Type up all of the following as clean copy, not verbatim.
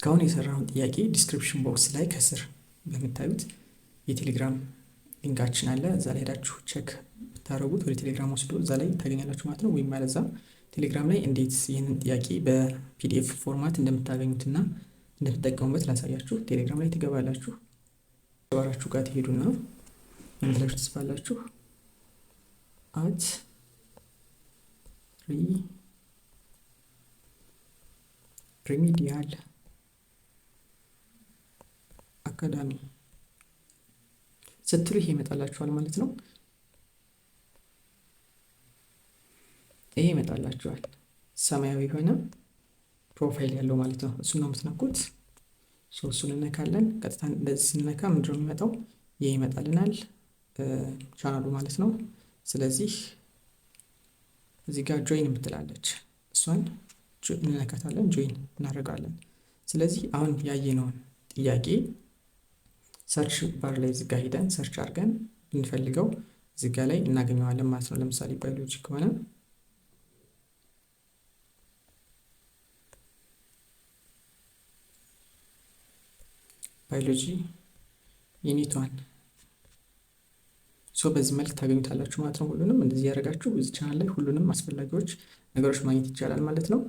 እስካሁን የሰራውን ጥያቄ description box ላይ ከስር በምታዩት የቴሌግራም link ኣችን አለ። እዛ ላይ ሄዳችሁ check ብታደረጉት ወደ ቴሌግራም ወስዶ እዛ ላይ ታገኛላችሁ ማለት ነው። ወይም አለዛ ቴሌግራም ላይ እንዴት ይህንን ጥያቄ በ PDF format እንደምታገኙትና እንደምትጠቀሙበት ላሳያችሁ። ቴሌግራም ላይ ትገባላችሁ። ባራችሁ ጋር ትሄዱና ምን ብላችሁ ትጽፋላችሁ? @RemedialAcademy ስትሉ ይሄ ይመጣላችኋል ማለት ነው። ይሄ ይመጣላችኋል ሰማያዊ የሆነ profile ያለው ማለት ነው። እሱን ነው የምትነኩት። እሱን እነካለን። ቀጥታ እንደዚህ ስንነካ ምንድነው የሚመጣው? ይሄ ይመጣልናል ቻናሉ ማለት ነው። ስለዚህ እዚህ ጋር join የምትላለች እሷን እንነካታለን፣ join እናደርጋለን። ስለዚህ አሁን ያየነውን ጥያቄ search bar ላይ እዚህ ጋር ሄደን search አድርገን ብንፈልገው እዚህ ጋር ላይ እናገኘዋለን ማለት ነው። ለምሳሌ ባዮሎጂ ከሆነ biology unit 1 so በዚህ መልክ ታገኙታላችሁ ማለት ነው። ሁሉንም እንደዚህ ያደረጋችሁ እዚህ ቻናል ላይ ሁሉንም አስፈላጊዎች ነገሮች ማግኘት ይቻላል ማለት ነው።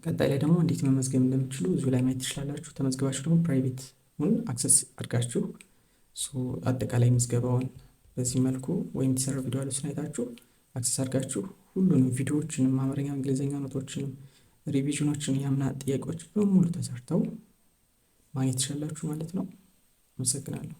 ቀጣይ ላይ ደግሞ እንዴት መመዝገብ እንደምትችሉ እዚሁ ላይ ማየት ትችላላችሁ። ተመዝግባችሁ ደግሞ private ኡን access አድርጋችሁ አጠቃላይ ምዝገባውን በዚህ መልኩ ወይም የተሰራው ቪዲዮ አለ እሱን አይታችሁ access አድርጋችሁ ሁሉንም ቪዲዮዎችንም አማርኛ፣ እንግሊዝኛ note ኦችንም፣ revision ኦችን፣ የአምና ጥያቄዎች በሙሉ ተሰርተው ማግኘት ትችላላችሁ ማለት ነው። አመሰግናለሁ።